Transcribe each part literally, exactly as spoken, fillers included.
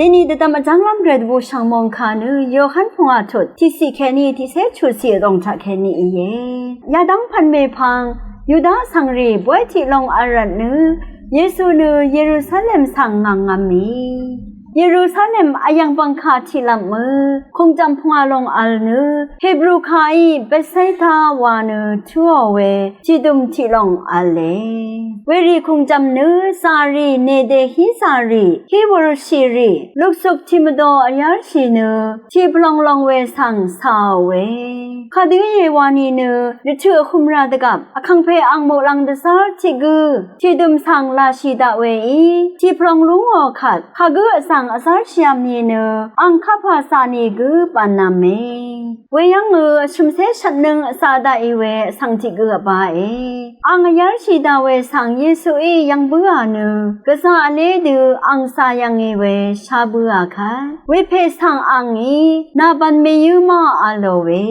Ini dvdvm vjv́nglv́m rvt wùshv̀ng mòngkà nø Yohan pungà tut tiqciq kèní tiqcé chuqciq vdòng taq kèní íe. Yadv́ng pv̀n mèpvng Yuda vsvng rì bóy tiq long vl rvt nø Yesu nø Yerusalem svng ngàngvm mì. Yerusalem vyv̀ng bv̀ngkà tiqlvp mø kùngjv̀m pungà long vl nø Hebru kàí Betsaida wa nø tǿò we tiqdùm tiqlong v̄le. Werì kùngjv̀m nø zàrì, nèdè hí zàrì, hí wurshìrì, luksuk tiqmvdo vyárshì nø tiq pvlong long we svng càò we. Kadø íe wa nìnø rvtø̀ vhø̄m rà dvgvp Vkàngpè ang muqlàng dvzv́r tiq gǿ tiqdùm svng laqshì daq weí tiq pvlong lúngò kvt kagǿ vzv̀ng vzv́rshìvm nìnø ang kapà zà nìgǿ bv̀nv̄me. Weyv́ngø vshø̀mcé shvtnøng vzaq daqì we vsv̀ng tiq gø vbāe. Ang vyv́rshì daq we svng Yesuí yv̀ng bǿà nø gvzà vlé dø ang zà yv̀ngì we shá bǿà kvt wepè svng angí nà bv̀n mèyǿ má a lò we.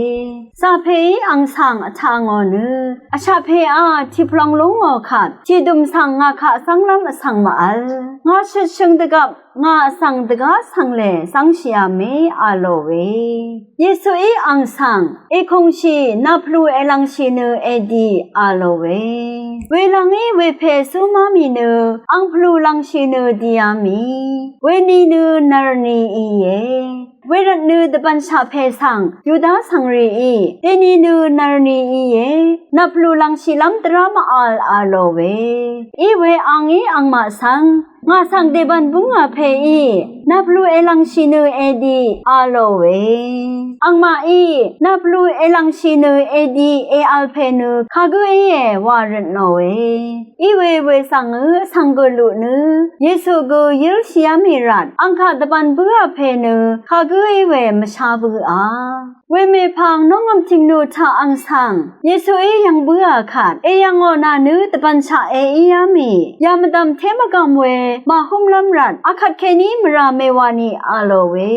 Zàpèí ang svng vtaq ngò nø vshaqpèá tiq pvlong lúngò kvt tiqdùm svng ngà kaq zv́nglv́m vsvng màvl. Ngà shøtshøng dvgvp ngà vsvng dvgá svng lè zv́ngshìv̄me a lò we. Yesuí ang svng èkungshì nà pvlù èlv̀ngshì nø èdi a lò we. Welv̀ngí wepè zúmá mì nø ang pvlù lv̀ngshì nø dìá mì. Weni nø nv̀rnì íe. Wervt nø dvbv̀nshaq pè svng Yuda vsvng rìí dèni nø nv̀rnì íe. Nà pvlù lv̀ngshìlv́m dvrá màvl a lò we. Iwe angí angmaq svng ngà svng dèbv̀n bǿngà pèí nà pvlù èlv̀ngshì nø èdi a lò we. Angmaqí nà pvlù èlv̀ngshì nø èdi èvl pè nø kagǿ íe wa røt nò we. Iwe wezv̀ngø vsvng gø luq nø Yesu gø yǿlshìá mì rvt ang kaq dvbv̀n bǿà pè nø kagǿ í we mvshá bǿà. Wemèpvng nongrvm tìngnu taq ang svng Yesuí yv̀ng bǿà kvt èyv̀ngò nà nø dvbv̀nshaq èíá mì. Yà mvdv̀m té mvgv̀m we màhúmlv́m rvt akvt kèní mvrà mèwà nì a lò we.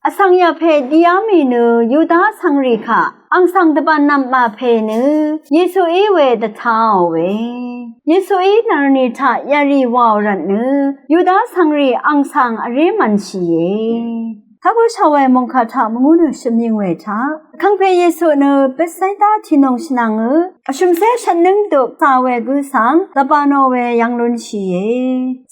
Vsvng yà pè diá mì nø Yuda vsvng rì kaq ang svng dvbv̀n nv̀mà pè nø Yesuí we dvtāò we. Yesuí nv̀rnì taq yàrì wàò rvt nø Yuda vsvng rì ang svng vré mv̀nshìe. Taq bǿshà we mòngkà taq mvngú nø shø̀myøng we taq Vkàngpè Yesu nø Betsaida tìnòng shvnv̀ngø vshø̀mcé shvtnǿng duk cà we gǿ svng dvbv̀nò we yv̀ng lúnshìe.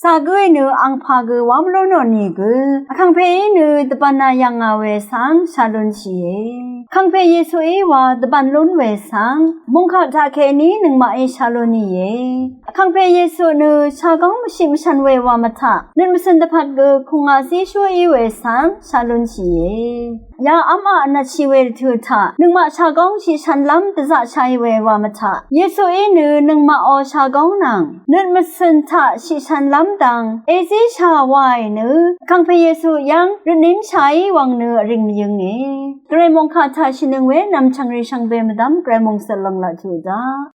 Zà gǿí nø angpà gø wám lónò nìgø Vkàngpèí nø dvbv̀nà yv̀ngà we svng shà lúnshìe. Vkàngpè Yesuí wa dvbv̀n lún we svng mòngkà taq kèní nøngmaqí shà lúnìe. Vkàngpè Yesu nø shagóng mvshiq mvshvn we wa mvtaq nøt mvsø̀n dvpvt gø kùngà zíshú í we svng shà lúnshìe. Yà v́m aq vnvtshì we rvtø̀ taq nøngmaq shagóng shiqshvnlv́m dvzaqshàì we wa mvtaq Yesuí nø nøngmaqò shagóng nvng nøt mvsø̀n taq shiqshvnlv́m dvng èzíshà waì nø Vkàngpè Yesu yv́ng røtnìmshàí wvng nø vrìng mvyǿnge. Gvray mòngkà taq shìnøng we nv̀mchv̀ng rì shvngbe mvdv́m gvray mòngsø̀l lòng laq tuq daq.